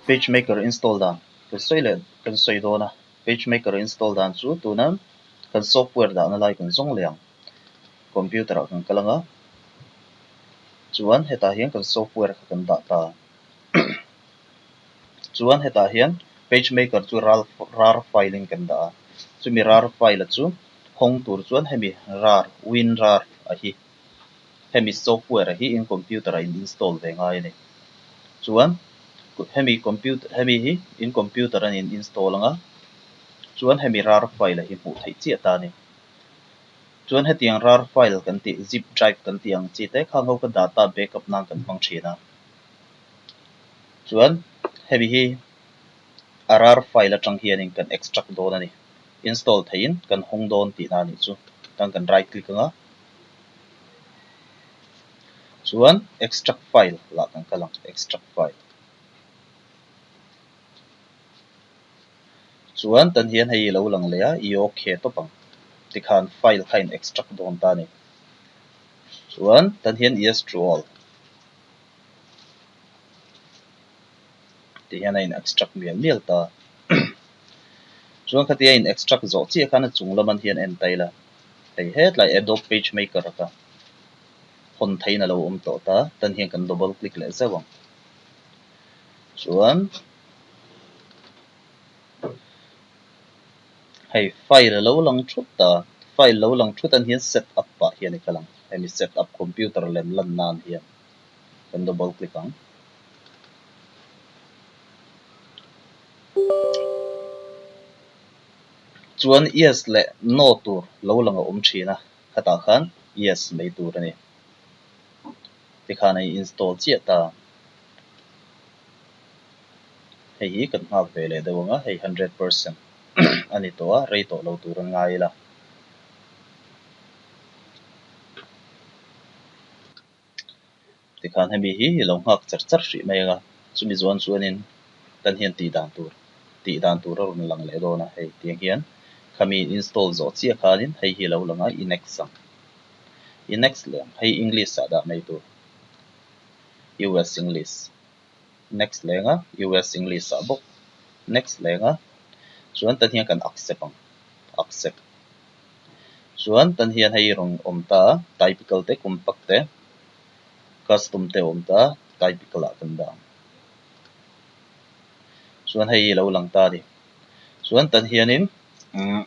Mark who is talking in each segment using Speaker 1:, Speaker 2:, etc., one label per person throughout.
Speaker 1: PageMaker install dan kan sawi leh kan sawi dawn a, PageMaker install dan chu tuna kan software dahna lai kan zawng leh ang. Computer ah kan kal ang a, chuan hetah hian kan software kha kan dah ta. Chuan hetah hian PageMaker chu ral rar file in kan dah a, chumi rar file a chu hawng tur chuan hemi rar winrar a hi hemi software hi in computer ah in install ve ngai a ni. Chuan hemi computer hemi hi in computer a in install ang a, chuan hemi rar file hi hmuh theih chiah ta a ni. Chuan hetiang rar file kan tih zip drive kan tih ang chi te khang ho kha data backup nan kan hmang thin a. Chuan hemi hi a rar file atang hianin kan extract dawn a ni. Install theihin kan hawng dawn tihna a nih chu. Tan kan right click ang a. Chuan extract file lah kan kal ang, extract file. Chuan tan hian hei lo lang leh a, i ok tawp ang. Tikhan file kha in extract dawn ta a ni. Chuan tan hian yes to all. Ti hian a in extract mial mial ta. Chuan khatia in extract zawh chiah khan a chung lam an hian en ta ila. Hei hetlai Adobe PageMaker a kha hawn theihin a lo awm tawh ta, tan hian kan double click leh zeuh ang. Chuan hei file a lo lang thut ta, file lo lang thut an hian set up ah hian i kal ang, hemi set up computer lem lan nan hian kan double click ang. Chuan yes leh no tur lo lang a awm thin a, khatah khan yes mai tur a ni. Tikhan a install chiah ta. Hei hi kan nghak ve leh deuh ang a, hei 100% a ni tawh a, rei tawh lo tur an ngai ila. Tikhan hemi hi i lo nghak char char hrih mai ang a, chumi zawn chuanin kan hian tih dan tur tih dan tur a rawn lang leh dawn a, hei tiang hian khami install zawh chiah khanin hei hi a lo lang a, i next ang i next leh ang hei english ah dah mai tur us english next leh ang a us english ah bawk next leh ang a chuan tan hian kan accept ang accept. Chuan tan hian hei rawn awm ta a, typical te compact te custom te a awm ta a, typical ah kan dah ang. Chuan hei hi a lo lang ta a ni. Chuan tan hianin umm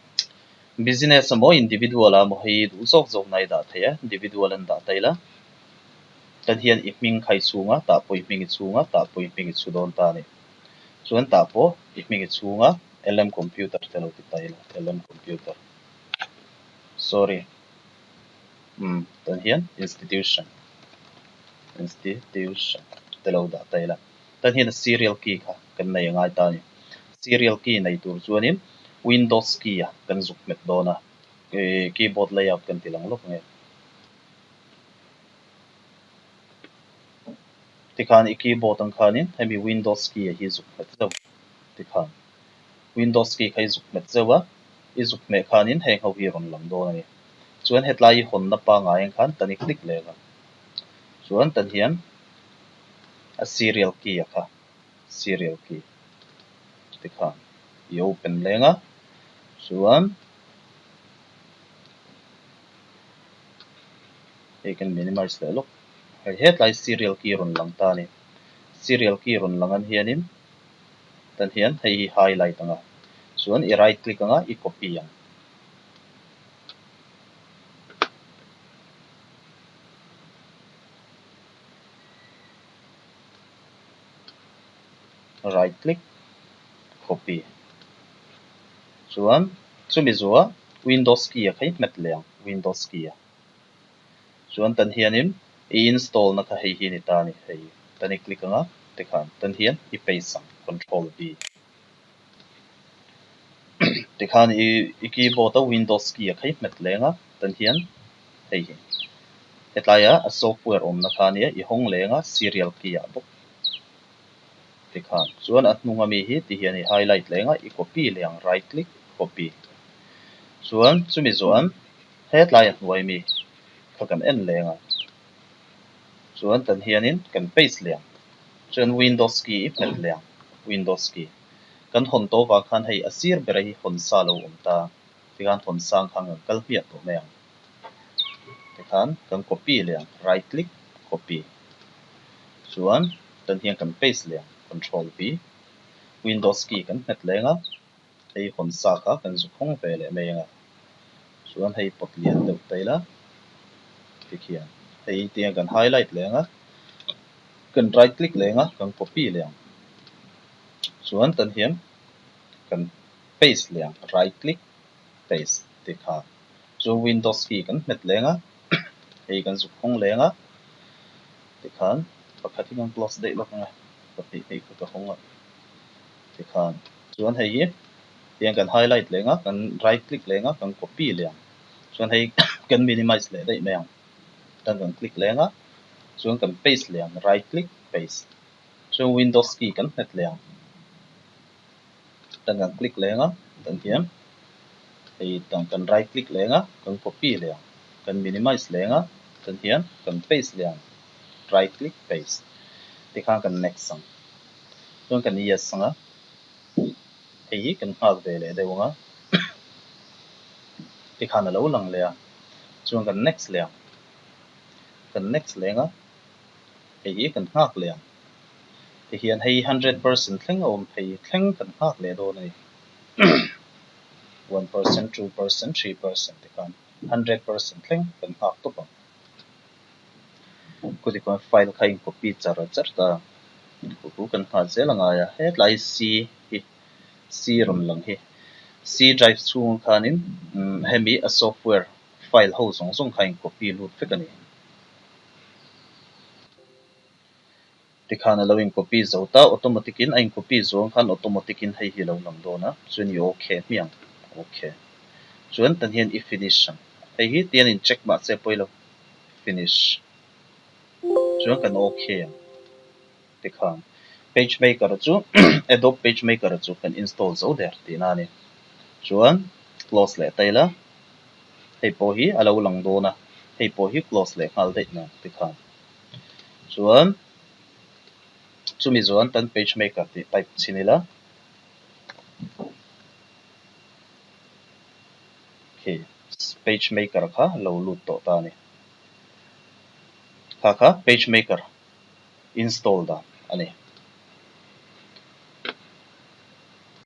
Speaker 1: business emaw individual ah emaw hei duh zawk zawk na i dah thei a, individual an dah ta ila tan hian i hming kha i chhung a, tah pawh i hming i chhung a, tah pawh i hming i chhu dawn ta a ni. Chuan tah pawh i hming i chhung a. LM computer te lo ti ta ila LM computer sorry umm tah hian institution institution te lo dah ta ila tah hian serial key kha kan nei a ngai ta a ni serial key nei tur chuanin windows key a kan zuk hmet dawn a ihh keyboard layout kan ti lang lawk ang e tikhan i keyboard ang khanin hemi windows key ah hi zuk hmet zeuh. Tikhan Windows key kha i zuk hmet zeuh a, i zuk hmeh khanin heng ho hi a rawn lang dawn a ni. Chuan hetlai i hawnna pangngai ang khan tan i click leh a, chuan tan hian a serial key a kha, serial key tikhan i open leng a, chuan hei kan minimize leh lawk, hei hetlai serial key a rawn lang ta a ni. Serial key rawn lang an hianin. Tan hian hei hi highlight ang a, chuan i right click ang a, i copy ang. Right click, copy. Chuan chumi zuah Windows key a kha i hmet leh ang, Windows key a. Chuan tan hianin i install na kha hei hi a ni ta a ni, hei tan i click ang a tikhan tan hian i paste ang control V. Tikhan i i keyboard a windows key a kha i hmet leng a tan hian hei hi hetlai a a software awmna kha ania i hawng leng a serial key ah bawk tikhan chuan a hnung ami hi ti hian i highlight leng a i copy leh ang right click copy chuan chumi zawh an. Hetlai a hnuai mi kha kan en leng a, chuan tan hianin kan paste leh ang, chuan windows key i hmet leh ang. Windows key kan hawn tawh vang khan hei a sir ber hi hawn sa lo awm ta tikhan hawn sang khan kan kal hmiah tawh mai ang. Tikhan kan copy leh ang right click copy chuan tan hian kan paste leh ang control V Windows key kan hmet leng a hei hawn sa kha kan zu khawng ve leh mai ang a chuan hei pawt lian deuh ta ila tikhian hei tiang kan highlight leh ang a kan right click leh ang a kan copy leh ang chuan tan hian kan paste leh ang right click paste tikhan chu Windows key kan hmet leng a hei kan zuk hawng leng a tikhan pakhat hi kan close daih lawk ang e pahnih hei kha ka hawng a tikhan chuan hei hi tiang kan highlight leng a kan right click leng a kan copy leh ang chuan hei kan minimize leh daih mai ang tan kan click leng a chuan kan paste leh ang right click paste chuan Windows key kan hmet leh ang. Tan kan click leng a tan hian hei tan kan right click leng a kan copy leh ang kan minimize leng a tan hian kan paste leh ang right click paste tikhan kan next ang chuan kan yes ang a hei hi kan nghak ve leh deuh ang a tikhan a lo lang leh a chuan kan next leh ang kan next leng a hei hi kan nghak leh ang. Tihian hei 100% thleng a awm phei thleng kan nghak leh dawn a ni. 1%, 2%, 3% te khan 100% thleng kan nghak tawp ang. Kutikuan file kha in copy char char ta khu khu kan nghah zel a ngai a. Hetlai C hi C rawn lang hi C drive chhung khanin hemi a software file ho zawng zawng kha in copy lut vek a ni. Tikhan a lo in copy zo ta, automatic in a in copy zawng khan automatic in hei hi a lo lang dawn a, chuan i ok hmiang, ok. Chuan tan hian i finish ang, hei hi tian in check mah che pawi lo, finish. Chuan kan ok ang, tikhan page maker chu Adobe page maker chu kan install zo der tihna a ni. Chuan close leh ta ila, hei pawh hi a lo lang dawn a, hei pawh hi close leh nghal daih mai ang tikhan. Chuan chumi chuan tan page maker tih type chhin ila khi page maker kha lo lut tawh ta a ni. Kha kha page maker install dan a ni.